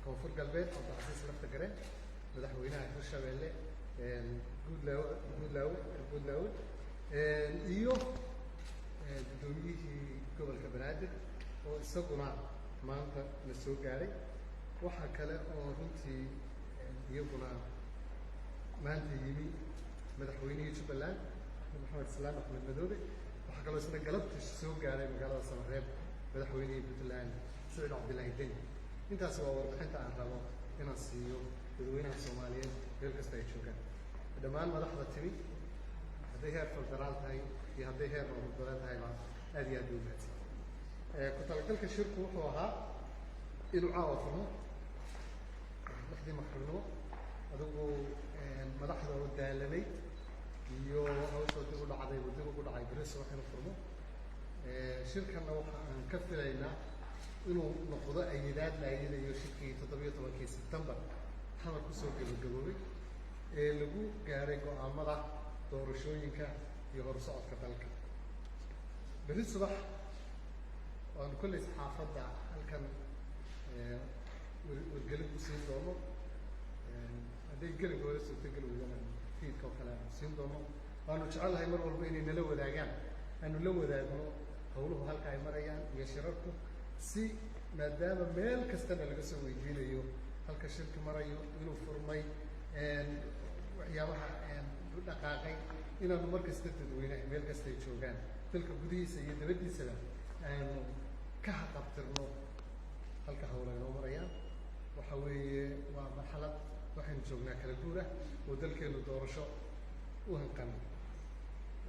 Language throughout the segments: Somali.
Koonfur Galbeed, Cabdicasiis Lafta Gare, madaxweynaha Hirshabeelle, Guudlaawe, Guudlaawe, Guudlaawe, iyo guddoomiyihii gobolka Banaadir oo isaguna maanta na soo gaaray. Waxaa kale oo runtii iyaguna maanta yimi madaxweynihii Jubbaland, Axmed Maxamed Islaam, Axmed Madoobe. Waxaa kaloo isna galabta soo gaaray magaalada Samareeb madaxweynihii Puntland, Saciid Cabdillaahi Deni. Intaas waa warbixinta aan rabo inaan siiyo dadweynaha Soomaaliyeed meel kasta ay joogaan. Dhammaan madaxda timi, hadday heer federaal tahay iyo hadday heer maamul goboleed tahayba, aad iyo aad bay u mahadsan. Ku talagalka shirku wuxuu ahaa inuu caawa furmo 6dii maqribnimo. Adigu madaxda oo daalanay iyo hawshoo dib u dhacday buu dib ugu dhacay berri subax inuu furmo. Shirkanna waxa aan ka filaynaa inuu noqdo ayidaad la ayidayo shirkii 17kii Sebtembar Xamar kusoo gabagaboobay ee lagu gaaray go'aamada doorashooyinka iyo horusocodka dalka. Berri subax waanu kolley saxaafadda halkan wargelin ku siin doono. Hadday gelinka hore suurtageli weydana, fiidka oo kale aanu siin doono. Waanu jecelnahay mar walba inay nala wadaagaan, aanu la wadaagno hawluhu halka ay marayaan iyo shirarku, si maadaama meel kastana laga soo weydiinayo halka shirki marayo, inuu furmay, waxyaabaha dhaqaaqay, inaanu mar kasta dadweynaha meel kasta ay joogaan, dalka gudihiisa iyo dabaddiisaba, aanu ka haqabtirno halka hawla inoo marayaan. Waxa weeye waa marxalad waxaynu joognaa kala guur ah oo dalkeenu doorasho u hanqanay.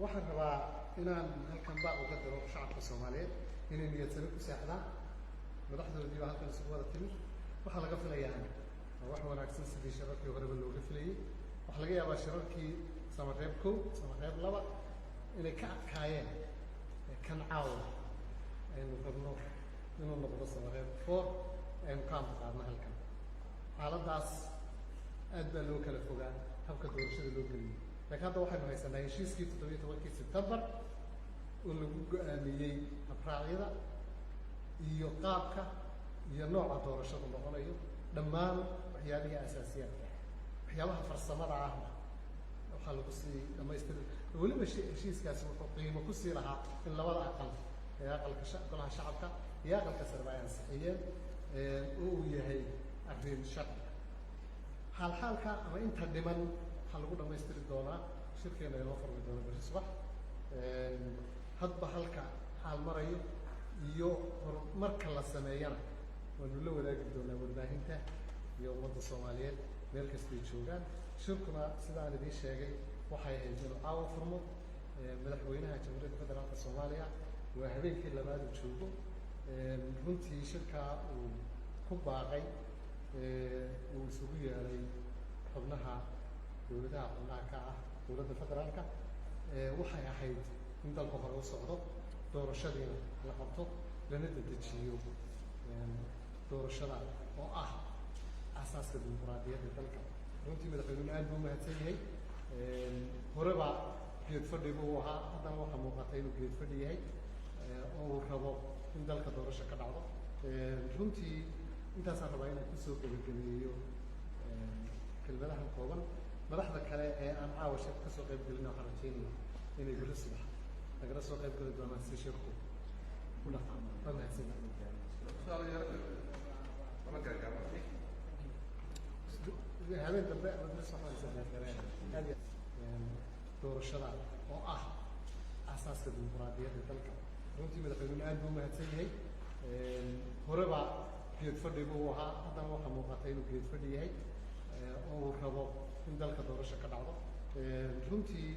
Waxaan rabaa inaan halkan baaq uga diro shacabka Soomaaliyeed inay niyadsami ku seexdaan. Madaxdoodii baa halkan isugu wada timid. Waxaa laga filayaa waa wax wanaagsan, sidii shirarkii horeba looga filayey. Waxaa laga yaabaa shirarkii Samareeb 1, Samareeb 2 inay ka adkaayeen kan caawa aynu rabno inuu noqdo Samareeb 4 aynu ka ambaqaadno halkan. Xaaladdaas aad baa loo kala fogaa habka doorashada loo geliyey, laakiin hadda waxaynu haysanaa heshiiskii 17kii Sebtembar oo lagu go-aamiyey habraacyada iyo qaabka iyo nooca doorashadu noqonayo, dhammaan waxyaabihii asaasiyaadka. Waxyaabaha farsamada ahna waxaa lagu sii dhamaystiri. Weliba heshiiskaasi wuxuu qiimo kusii lahaa in labada aqal ee aqalka golaha shacabka iyo aqalka sareba ay ansixiyeen oo uu yahay arrin sharci. Xaalxaalka ama inta dhiman waxaa lagu dhamaystiri doonaa shirkeena inoo furmi doono berri subax. Hadba halka xaal marayo iyo horumarka la sameeyana waanu la wadaagi doonaa warbaahinta iyo ummadda Soomaaliyeed meel kastay joogaan. Shirkuna, sida aan idiin sheegay, waxay ahayd inuu caawa furmo. Madaxweynaha Jamhuuriyadda Federaalka Soomaaliya waa habeenkii labaad uu joogo. Runtii shirkaa uu ku baaqay, uu isugu yeeray xubnaha dowladaha xubnaha ka ah dowladda federaalka, waxay ahayd in dalka hore u socdo, doorashadiina la qabto, lana dedejiyo doorashada oo ah asaaska dimuqraadiyadda dalka. Runtii madaxweynuhu aad buu umahadsan yahay. Horeba geed fadhi buu ahaa, haddana waxaa muuqata inuu geed fadhi yahay oo uu rabo in dalka doorasho ka dhacdo. Runtii intaasaan rabaa inaan kusoo gebagabeeyo kelmadahan kooban. Madaxda kale ee aan caawa shirka kasoo qayb gelina waxaan rajeynaya inay berri subax nagala soo qayb geli doonaan si shirku u dhaqaamo. Waa mahadsan. Su'aal yar lama gargaaro. Habeen dambe ama berri subax waan aad iyo doorashada oo ah asaaska dimuqraadiyadda dalka. Runtii madaxweynuhu aad buu umahadsan yahay. Horeba geed fadhi buu ahaa, haddana waxaa muuqata inuu geed fadhi yahay oo uu rabo in dalka doorasho ka dhacdo. Runtii.